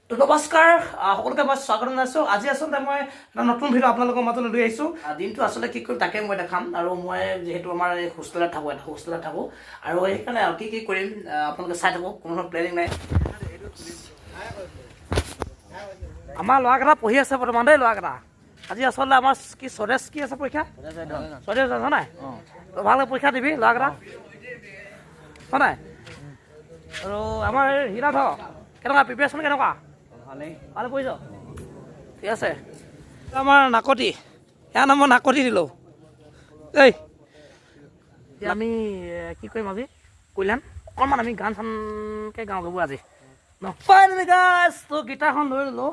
তো নমস্কাৰ, সকলোকে মই স্বাগতম জনাইছোঁ। আজি আচলতে মই এটা নতুন ভিডিঅ' আপোনালোকৰ মাজলৈ লৈ আহিছোঁ। দিনটো আচলতে কি কৰিম তাকে মই দেখাম। আৰু মই যিহেতু আমাৰ এই হোষ্টেলত থাকোঁ, এটা হোষ্টেলত থাকোঁ আৰু সেইকাৰণে আৰু কি কি কৰিম আপোনালোকে চাই থাকক। কোনো ধৰণৰ প্লেনিং নাই। আমাৰ ল'ৰাকেইটা পঢ়ি আছে বৰ্তমান দেই। ল'ৰাকেইটা আজি আচলতে আমাৰ কি স্বদেশ কি আছে পৰীক্ষা, স্বদেশ আছে নাই? তো ভালকৈ পৰীক্ষা দিবি ল'ৰাকেইটা, হয় নাই? আৰু আমাৰ হীৰাধ কেনেকুৱা প্ৰিপেৰেশ্যন, কেনেকুৱা? ভালেই। ভালে পঢ়িছ? ঠিক আছে। আমাৰ নাকতি, ইয়াৰ নাম মই নাকতি দিলোঁ। এই এতিয়া আমি কি কৰিম আজি কল্যাণ? অকণমান আমি গান চানকৈ গাওঁ গাব আজি ন। ফাইনেলি গাইজ, তো গীটাৰখন লৈ ল'লোঁ।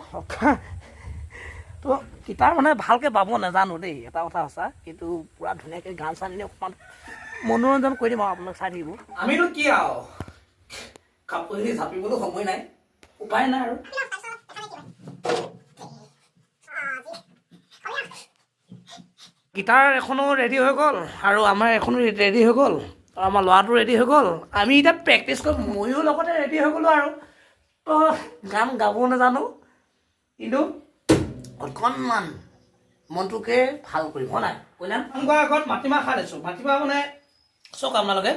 তো গীটাৰ মানে ভালকৈ বাব নাজানো দেই, এটা কথা সঁচা। কিন্তু পূৰা ধুনীয়াকৈ গান চান এনেই অকণমান মনোৰঞ্জন কৰি দিম আৰু আপোনাক চাই থাকিব। আমিনো কি আৰু, কাপোৰখিনি জাপিবলৈ সময় নাই, উপায় নাই। আৰু গীটাৰ এখনো ৰেডি হৈ গ'ল আৰু আমাৰ এখনো ৰেডি হৈ গ'ল আৰু আমাৰ ল'ৰাটো ৰেডি হৈ গ'ল। আমি এতিয়া প্ৰেক্টিচ কৰিম। ময়ো লগতে ৰেডি হৈ গ'লোঁ। আৰু তো গান গাব নাজানো, কিন্তু অকণমান মনটোকে ভাল কৰিম, হয় নাই কল্যাণ? গান গোৱাৰ আগত মাটিমাহ খাই লৈছোঁ। মাটিমাহ মানে চাওক আপোনালোকে,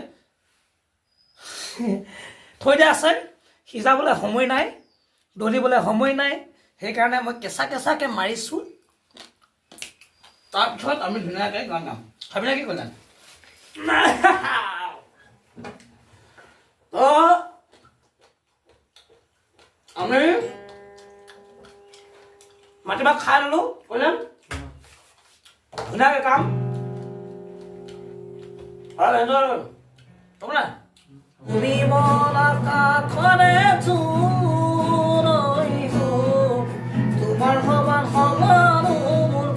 থৈ দিয়া আছে, সিজাবলৈ সময় নাই, দলিবলৈ সময় নাই, সেইকাৰণে মই কেঁচা কেঁচাকৈ মাৰিছোঁ। তাৰপিছত আমি ধুনীয়াকৈ গান গাম। খাবি নে কি কল্যাণ? তো আমি মাটিমাহ খাই ল'লোঁ কল্যাণ, ধুনীয়াকৈ কাম আৰু এনজয় কৰিম, হ'ব নাই? তুমি মন আকাশৰে জোন, তোমাৰ সমান সমানো মোৰ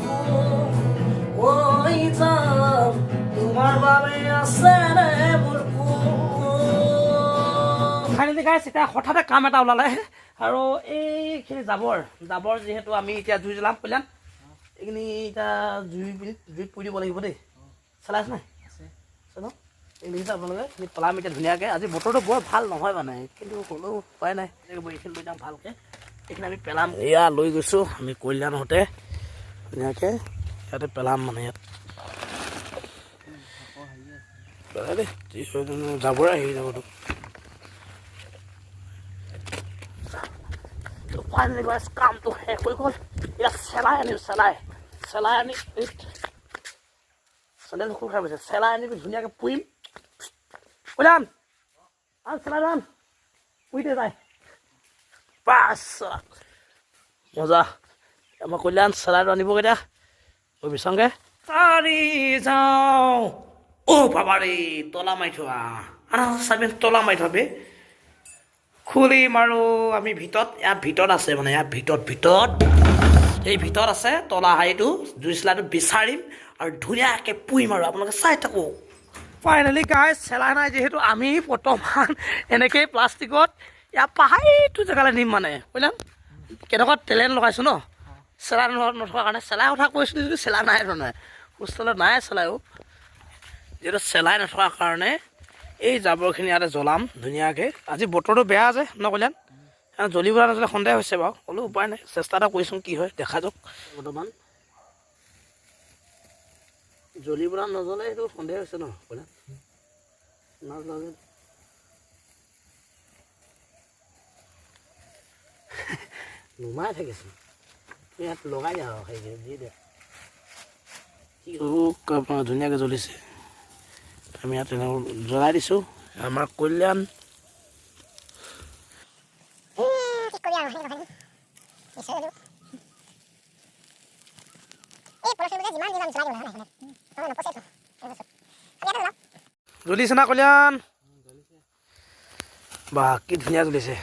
ঐ যাম, তোমাৰ বাবে আছে নে মোৰ। ফাইনেলি গাইছ, এতিয়া হঠাতে কাম এটা ওলালে আৰু এইখিনি জাবৰ জাবৰ যিহেতু আমি এতিয়া জুই জ্বলাম। কল্যাণ, এইখিনি এতিয়া জুই জুইত পুৰি দিব লাগিব দেই। চলাই আছে নাই? আছে। আছে ন? এই দেখিছে আপোনালোকে, এইখিনি পেলাম এতিয়া ধুনীয়াকৈ। আজি বতৰটো বৰ ভাল নহয় মানে, কিন্তু হ'লেও উপায় নাই। এইখিনি লৈ যাম ভালকৈ, এইখিনি আমি পেলাম। এয়া লৈ গৈছোঁ আমি কল্যাণহঁতে, ধুনীয়াকৈ ইয়াতে পেলাম। মানে ইয়াত পেলাই দেই, যাবৰে আহি যাবতো। ফাইনেলি গাইছ, কামটো শেষ হৈ গ'ল। এতিয়া চেলাই আনিম, চেলাই চেলাই আনি, চেন্দেল খোল খাই গৈছে, চেলাই আনি ধুনীয়াকৈ পুৰিম। কল্যাণ, আন চেলাই আন, পুৰি দে যায়। বাছ, মজা। আমাৰ কল্যাণ চেলাইটো আনিবগৈ এতিয়া, গৈ বিচাৰোঁগৈ তাৰি যাওঁ। অ' বাবাৰে, তলা মাৰি থোৱা। আনা চাবি, তলা মাৰি থোৱা বে। খুলিম আৰু আমি ভিতৰত, ইয়াত ভিতৰত আছে মানে, ইয়াত ভিতৰত ভিতৰত এই ভিতৰত আছে তলা হেৰিটো। জুই চিলাটো বিচাৰিম আৰু ধুনীয়াকৈ পুৰিম আৰু আপোনালোকে চাই থাকোঁ। ফাইনেলি গাইজ, চেলাই নাই যিহেতু আমি বৰ্তমান এনেকেই প্লাষ্টিকত ইয়াৰ পাহাৰটো জেগালৈ নিম। মানে বুজিলা, কেনেকুৱা টেলেণ্ট লগাইছোঁ ন, চেলাই নথকাৰ কাৰণে। চেলাই কথা কৈছিলোঁ যদিও চেলাই নাই, মানে হোষ্টেলত নাই চেলাইও। যিহেতু চেলাই নথকাৰ কাৰণে এই জাবৰখিনি ইয়াতে জ্বলাম ধুনীয়াকৈ। আজি বতৰটো বেয়া যে ন কল্যাণ, জ্বলিব নজ্বলে সন্দেহ হৈছে বাৰু। হ'লেও উপায় নাই, চেষ্টা এটা কৰিছোঁ, কি হয় দেখা যাওক। বৰ্তমান জ্বলিব না নজ্বলে সেইটো সন্দেহ হৈছে ন কল্যাণ? নজ্বলে নুমাই থাকিছোন। তুমি ইয়াত লগাই দিয়া আৰু হেৰি দি দিয়া। আপোনাৰ ধুনীয়াকৈ জ্বলিছে। আমি ইয়াত তেনেকৈ জ্বলাই দিছোঁ। আমাৰ কল্যাণ কি কবি আৰু, নিশ্চয় জ্বলিব। এই পলসবোৰ যে যিমান দিন আমি জ্বলাই দিব লাগে নাই, নপচেতো। আমি ইয়াতে জ্বলাওঁ। জ্বলিছে না কল্যাণ? বা, কি ধুনীয়া জ্বলিছে।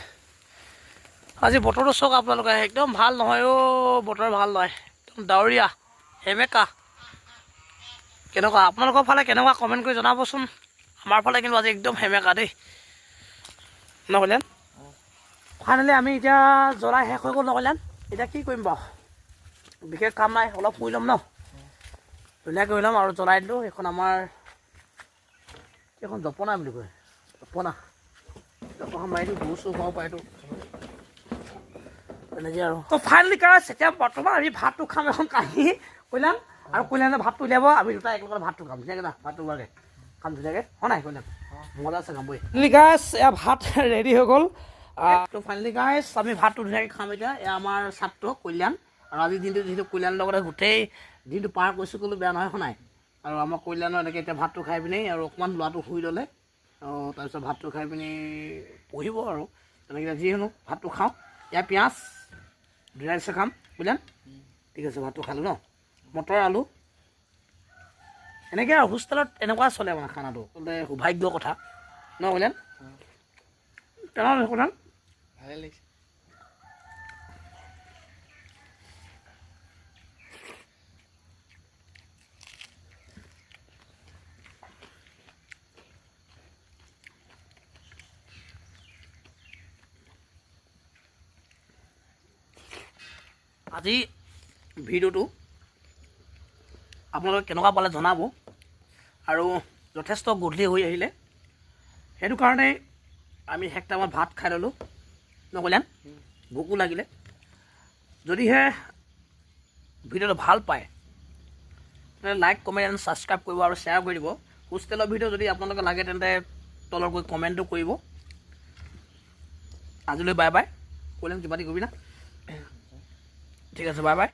আজি বতৰটো চাওক আপোনালোকে, একদম ভাল নহয় অ'। বতৰ ভাল নহয়, একদম ডাৱৰীয়া সেমেকা। কেনেকুৱা আপোনালোকৰ ফালে কেনেকুৱা, কমেণ্ট কৰি জনাবচোন। আমাৰ ফালে কিন্তু আজি একদম সেমেকা দেই ন কল্যাণ? ফাইনেলি আমি এতিয়া জ্বলাই শেষ হৈ গ'ল ন কল্যাণ? এতিয়া কি কৰিম বাৰু? বিশেষ কাম নাই, অলপ শুই ল'ম ন, ধুনীয়াকৈ শুই ল'ম। আৰু জ্বলাই দিলোঁ। এইখন আমাৰ এইখন জপনা বুলি কয়, জপনা। জপনা মাৰি দিওঁ, গৰু চৰু সোমাব পাৰেতো। তেনেকৈ আৰু। তো ফাইনেলি গাইছ, এতিয়া বৰ্তমান আমি ভাতটো খাম এখন কাঁহী কল্যাণ আৰু কল্যাণে ভাতটো উলিয়াব, আমি দুটা একেলগে ভাতটো খাম ধুনীয়াকৈ। না, ভাতটো ওলাগে খাম ধুনীয়াকৈ, হয় নাই কল্যাণ? মজা আছে খাম বৈ। ফাইনেলি গাইছ, এয়া ভাত ৰেডি হৈ গ'ল। তো ফাইনেলি গাইছ, আমি ভাতটো ধুনীয়াকৈ খাম এতিয়া। এয়া আমাৰ ছাত্ৰ কল্যাণ আৰু আজিৰ দিনটো যিহেতু কল্যাণৰ লগতে গোটেই দিনটো পাৰ কৰিছোঁ ক'লেও বেয়া নহয়, হয় নাই? আৰু আমাৰ কল্যাণৰ এনেকৈ এতিয়া ভাতটো খাই পিনি আৰু অকণমান ল'ৰাটো শুই ল'লে আৰু তাৰপিছত ভাতটো খাই পিনি পঢ়িব আৰু তেনেকৈ। যিহেতু ভাতটো খাওঁ, ইয়াৰ পিঁয়াজ ধুনীয়াকৈ খাম। কল্যাণ, ঠিক আছে, ভাতটো খালোঁ ন, মটৰ আলু এনেকৈ। আৰু হোষ্টেলত এনেকুৱা চলে মানে খানাটো, আচলতে সৌভাগ্য কথা ন কল্যাণ? কেনেকুৱা কল্যাণ? ভালে লাগিছে। আজি ভিডিঅ'টো আপোনালোকে কেনেকুৱা পালে জনাব। আৰু যথেষ্ট গধূলি হৈ আহিলে, সেইটো কাৰণে আমি শেষ টাইমত ভাত খাই ল'লোঁ ন কল্যাণ? ভোকো লাগিলে। যদিহে ভিডিঅ'টো ভাল পায়, তেন্তে লাইক, কমেণ্ট এণ্ড ছাবস্ক্ৰাইব কৰিব আৰু শ্বেয়াৰ কৰি দিব। হোষ্টেলৰ ভিডিঅ' যদি আপোনালোকে লাগে, তেন্তে তলত গৈ কমেণ্টটো কৰিব। আজিলৈ বাই বাই। কল্যাণ, কিবা কবি না? ঠিক আছে, বাই বাই।